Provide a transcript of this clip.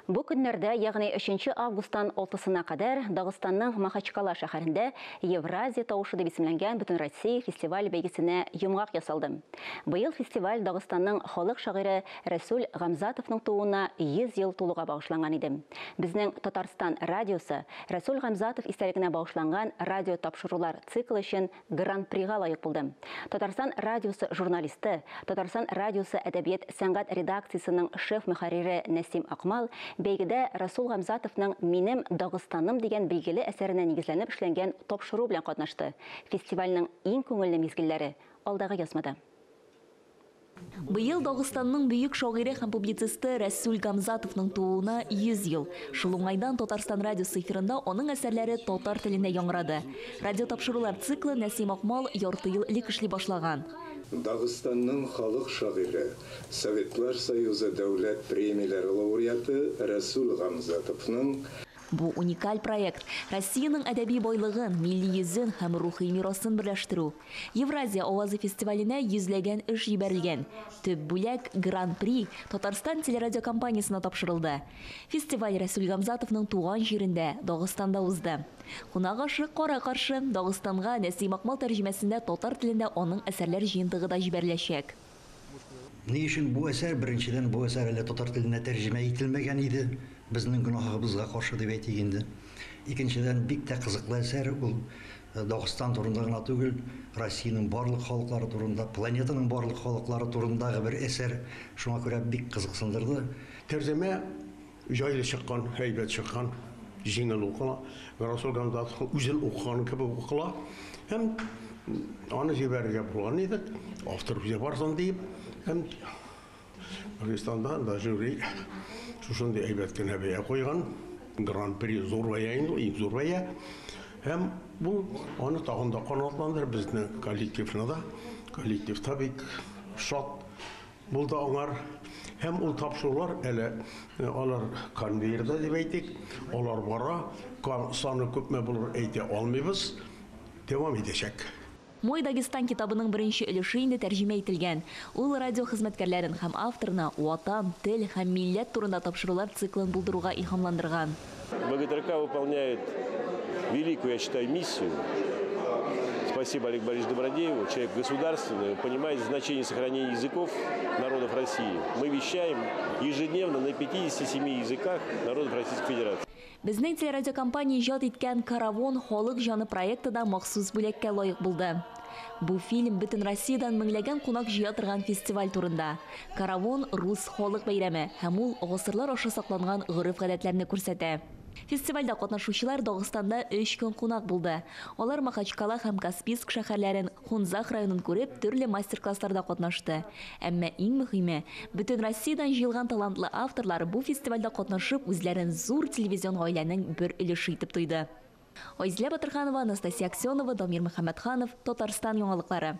Бу көннәрдә, ягъни 3 августтан 6-сына кадәр Дагыстанның Махачкала шәһәрендә Евразия тавышы дип исемләнгән Бөтенроссия фестиваль бәйгесенә йомгак ясалды. Быел фестиваль Дагыстанның халык шагыйре Рәсүл Гамзатовның тууына 100 ел тулуга багышланган иде. Безнең Татарстан радиосы Рәсүл Гамзатов истәлегенә багышланган радио тапшырулар циклы өчен Гран-прига лаек булды. Татарстан радиосы журналисты, Татарстан радиосы әдәбият-сәнгать редакциясенең шеф-мөхәррире Нәсим Акмал бәйгедә Расул Гамзатовның Минем Дагыстаным дигән билгеле әсәренә нигезләнеп эшләнгән тапшыру белән катнашты. Фестивальнең иң күңелле мизгелләре, алдагы язмада. Быел Дагыстанның бөек шагыйре һәм публицисты Рәсүл Гамзатовның тууына 100 ел. Шул уңайдан Татарстан радиосы эфирында аның әсәрләре татар телендә яңгырады. Радиотапшырулар циклы Нәсим Акмал ярты ел элек эшли башлаган. Дагыстанның халык шагыйре, Советлар Союзы дәүләт премияләре лауреаты Рәсүл Гамзатовның Бу уникаль проект, Россиянең әдәби байлыгын, милли йөзен һәм рухи мирасын берләштерү. Евразия авазы фестиваленә йөзләгән эш җибәрелгән. Төп бүләк, Гран-при, Татарстан телерадиокомпаниясенә тапшырылды. Фестиваль Рәсүл Гамзатовның туган җирендә, Дагыстанда узды. Кунак ашы кара-каршы, Дагыстанга Нәсим Акмал тәрҗемәсендә татар телендә аның әсәрләр җыентыгы да җибәреләчәк. Ни өчен бу әсәр? Беренчедән, бу әсәр әле татар теленә тәрҗемә ителмәгән иде, безнең гөнаһыбызга каршы дип әйтик инде. Икенчедән, бик тә кызыклы әсәр, ул Дагыстан турында гына түгел, Россиянең барлык халыклары турында, планетаның барлык халыклары турындагы бер әсәр. Шуңа күрә бик кызыксындырды. Тәрҗемә җайлы чыккан, әйбәт чыккан, җиңел укыла. Расул Гамзатовның үзен укыган кебек укыла. Һәм аны җибәрергә булган идек, автор үзе барсын диеп. Һәм Дагыстанда да жюри шушындый әйбәт кенә бәя куйган. Гран-при зур бәя инде, иң зур бәя. Һәм бу аны тагын да канатландырып, безне коллективны да, коллектив та бик шат булды аңар. Һәм ул тапшырулар әле алар конвейерда дип әйтик, алар бара, саны күпме булыр әйтә алмыйбыз, дәвам итәчәк. Мой Дагестан китабының беренче өлеше инде тәрҗемә ителгән. Ул радио хезмәткәрләрен һәм авторны Ватан, тел һәм милләт турында тапшырулар циклын булдыруга илһамландырган. ВГТРК выполняет великую, я считаю, миссию. Спасибо Олегу Борисовичу Добродееву, человек государственный, он понимает значение сохранения языков народов России. Мы вещаем ежедневно на 57 языках народов Российской Федерации. Безнең телерадиокомпания иҗат иткән Каравон халык җаны проекты да махсус бүләккә лаек булды. Бу фильм бөтен Россиядән меңләгән кунак җыя торган фестиваль турында. Каравон рус халык бәйрәме һәм ул гасырлар аша сакланган гореф-гадәтләрне күрсәтә. Фестивальдә катнашучылар Дагыстанда 3 көн кунак булды. Алар Махачкала һәм Каспийск шәһәрләрен, Хунзах районын күреп, төрле мастер-классларда катнашты. Әмма иң мөһиме, бөтен Россиядән җыелган талантлы авторлар бу фестивальдә катнашып, үзләрен зур телевизион гаиләнең бер өлеше итеп тойды. Айзилә Батырханова, Анастасия Аксенова, Дамир Мөхәммәтханов, Татарстан яңалыклары.